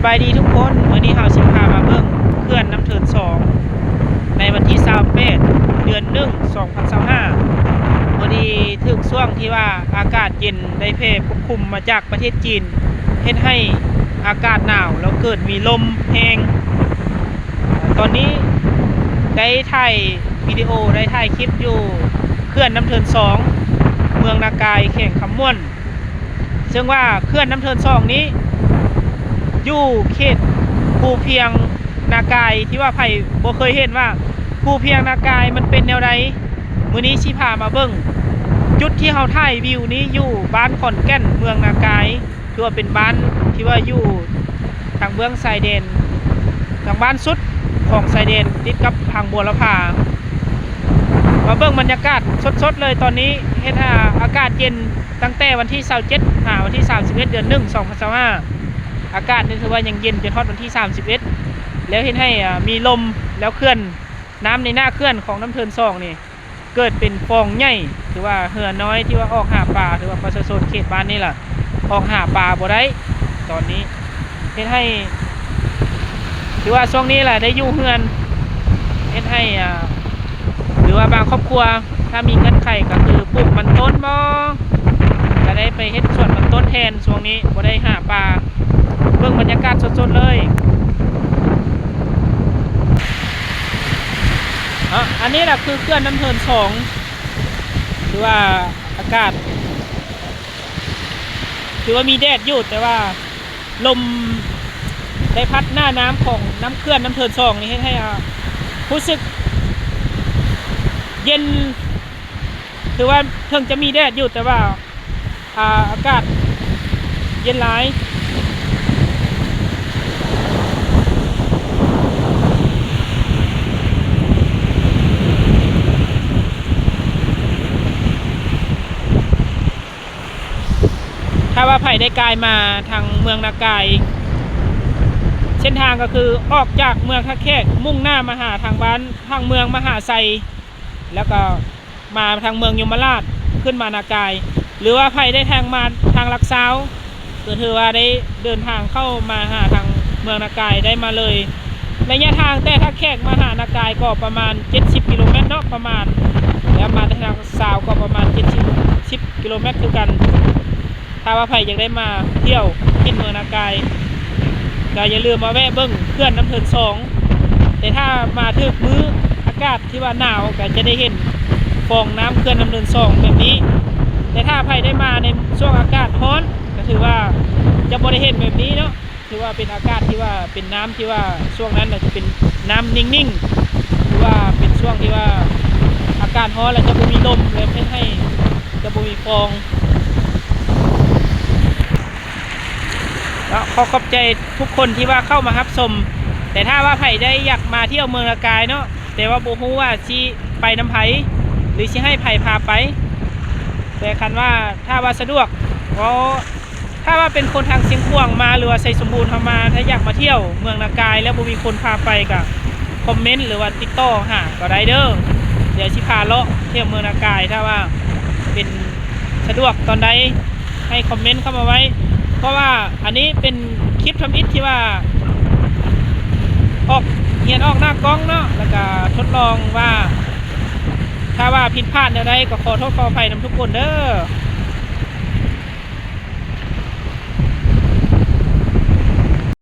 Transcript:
ສະບາຍດີທຸກຄົນ, ມື້ນີ້ເຮົາຊິພາມາເບິ່ງເຂື່ອນນ້ຳເທີນສອງ ໃນວັນທີຊາວແປດ ເດືອນໜຶ່ງ ສອງພັນຊາວຫ້າ. ພໍດີຖືກຊ່ວງທີ່ວ່າອາກາດເຢັນໄດ້ແຜ່ປົກຄຸມມາຈາກປະເທດຈີນ ເຮັດໃຫ້ອາກາດໜາວ ແລ້ວເກີດມີລົມແຮງ. ຕອນນີ້ໄດ້ຖ່າຍວິດີໂອ ໄດ້ຖ່າຍຄລິບຢູ່ເຂື່ອນນ້ຳເທີນສອງ ເມືອງນາກາຍ ແຂວງຄຳມ່ວນ. ເຊິ່ງວ່າເຂື່ອນນ້ຳເທີນສອງນີ້ ຢູ່ເຂດພູພຽງນາກາຍ ທີ່ວ່າໃຜບໍ່ເຄີຍເຫັນວ່າພູພຽງນາກາຍມັນເປັນແນວໃດ, ມື້ນີ້ຊິພາມາເບິ່ງ. ຈຸດທີ່ເຮົາຖ່າຍວິວນີ້ຢູ່ບ້ານຂອນແກ່ນ ເມືອງນາກາຍ, ຖືວ່າເປັນບ້ານທີ່ວ່າຢູ່ທາງເບື້ອງຊາຍແດນ ທາງບ້ານສຸດຂອງຊາຍແດນ ຕິດກັບທາງບົວລະພາ. ມາເບິ່ງບັນຍາກາດສົດໆເລີຍຕອນນີ້, ເຮັດໃຫ້ອາກາດເຢັນ ຕັ້ງແຕ່ວັນທີຊາວເຈັດ ຫາວັນທີສາມສິບເອັດ ເດືອນໜຶ່ງ ສອງພັນຊາວຫ້າ ອາກາດນີ້ຖືວ່າຍັງເຢັນຈົນຮອດວັນທີສາມສິບເອັດ ແລ້ວເຮັດໃຫ້ ອາ ມີລົມ, ແລ້ວເຂື່ອນ ນ້ຳໃນໜ້າເຂື່ອນຂອງນ້ຳເທີນສອງນີ້ ເກີດເປັນຟອງໃຫຍ່, ຖືວ່າເຮືອນ້ອຍທີ່ວ່າອອກຫາປາ, ຖືວ່າປະຊາຊົນເຂດບ້ານນີ້ລະ ອອກຫາປາບໍ່ໄດ້ຕອນນີ້, ເຮັດໃຫ້ ຖືວ່າຊ່ວງນີ້ລະໄດ້ຢູ່ເຮືອນ, ເຮັດໃຫ້ ອາ ຫຼືວ່າບາງຄອບຄົວ ຖ້າມີເງື່ອນໄຂກໍຄືປູກມັນຕົ້ນບໍ ກໍໄດ້ໄປເຮັດສວນມັນຕົ້ນແທນ. ຊ່ວງນີ້ບໍ່ໄດ້ຫາປາ. ເບິ່ງບັນຍາກາດສົດໆເລີຍ. ເນາະ ອັນນີ້ລະຄືເຂື່ອນນ້ຳເທີນສອງ ຖືວ່າອາກາດ ຖືວ່າມີແດດຢູ່, ແຕ່ວ່າລົມໄດ້ພັດໜ້ານ້ຳຂອງນ້ຳເຂື່ອນນ້ຳເທີນສອງນີ້ ເຮັດໃຫ້ ອາ ຮູ້ສຶກເຢັນ, ຖືວ່າເຖິງຈະມີແດດຢູ່ ແຕ່ວ່າ ອາ ອາກາດເຢັນຫຼາຍ. ຖ້າວ່າໃຜໄດ້ກາຍມາທາງເມືອງນາກາຍ, ເສັ້ນທາງກໍຄືອອກຈາກເມືອງທ່າແຂກ ມຸ່ງໜ້າມາຫາທາງບ້ານ ທາງເມືອງມະຫາໄຊ ແລ້ວກໍ ມາທາງເມືອງຍົມມະລາດ ຂຶ້ນມານາກາຍ, ຫຼືວ່າໃຜໄດ້ທາງມາທາງຫຼັກຊາວ ກໍຖືວ່າໄດ້ເດີນທາງເຂົ້າມາຫາທາງເມືອງນາກາຍໄດ້ມາເລີຍ. ໄລຍະທາງແຕ່ທ່າແຂກມາຫານາກາຍກໍປະມານເຈັດສິບກິໂລແມັດເນາະ ປະມານ, ແລ້ວມາແຕ່ທາງຫຼັກຊາວກໍປະມານເຈັດສິບ ສິບກິໂລແມັດຄືກັນ. ຖ້າວ່າໃຜຢາກໄດ້ມາທ່ຽວກິນເມືອງນາກາຍ ກໍຢ່າລືມມາແວະເບິ່ງເຂື່ອນນ້ຳເທີນສອງ. ແຕ່ຖ້າມາຖືກມື້ ອາກາດທີ່ວ່າໜາວ ກໍຈະໄດ້ເຫັນຟອງນ້ຳເຂື່ອນນ້ຳເທີນສອງແບບນີ້. ແຕ່ຖ້າໃຜໄດ້ມາໃນຊ່ວງອາກາດຮ້ອນ ກໍຖືວ່າຈະບໍ່ໄດ້ເຫັນແບບນີ້ເນາະ. ຖືວ່າເປັນອາກາດທີ່ວ່າເປັນນ້ຳທີ່ວ່າຊ່ວງນັ້ນນະຈະເປັນນ້ຳນິ່ງໆ ຫຼືວ່າເປັນຊ່ວງທີ່ວ່າອາກາດຮ້ອນ ແລ້ວຈະບໍ່ມີລົມ ແລ້ວເຮັດໃຫ້ຈະບໍ່ມີຟອງເນາະ. ຂໍຂອບໃຈທຸກຄົນທີ່ວ່າເຂົ້າມາຮັບຊົມ. ແຕ່ຖ້າວ່າໃຜໄດ້ຢາກມາທ່ຽວເມືອງນາກາຍເນາະ ແຕ່ວ່າບໍ່ຮູ້ວ່າຊິໄປນຳໃຜ ຫຼືຊິໃຫ້ໃຜພາໄປ, ແຕ່ຄັນວ່າ ຖ້າວ່າສະດວກ ເວົ້າ ຖ້າວ່າເປັນຄົນທາງຊຽງຂວາງມາ ຫຼືວ່າໄຊສົມບູນເຮົາມາ, ຖ້າຢາກມາທ່ຽວເມືອງນາກາຍແລ້ວບໍ່ມີຄົນພາໄປ ກໍຄອມເມັນ ຫຼືວ່າຕິດຕໍ່ຫາກໍໄດ້ເດີ້. ດຽວຊິພາເລາະທ່ຽວເມືອງນາກາຍ, ຖ້າວ່າເປັນສະດວກຕອນໃດ ໃຫ້ຄອມເມັນເຂົ້າມາໄວ້. ເພາະວ່າອັນນີ້ເປັນຄລິບທຳອິດທີ່ວ່າອອກ ຮຽນອອກໜ້າກ້ອງເນາະ, ແລ້ວກໍທົດລອງວ່າ ຖ້າວ່າຜິດພາດແນວໃດກໍຂໍໂທດຂໍອະໄພນຳທຸກຄົນເດີ້.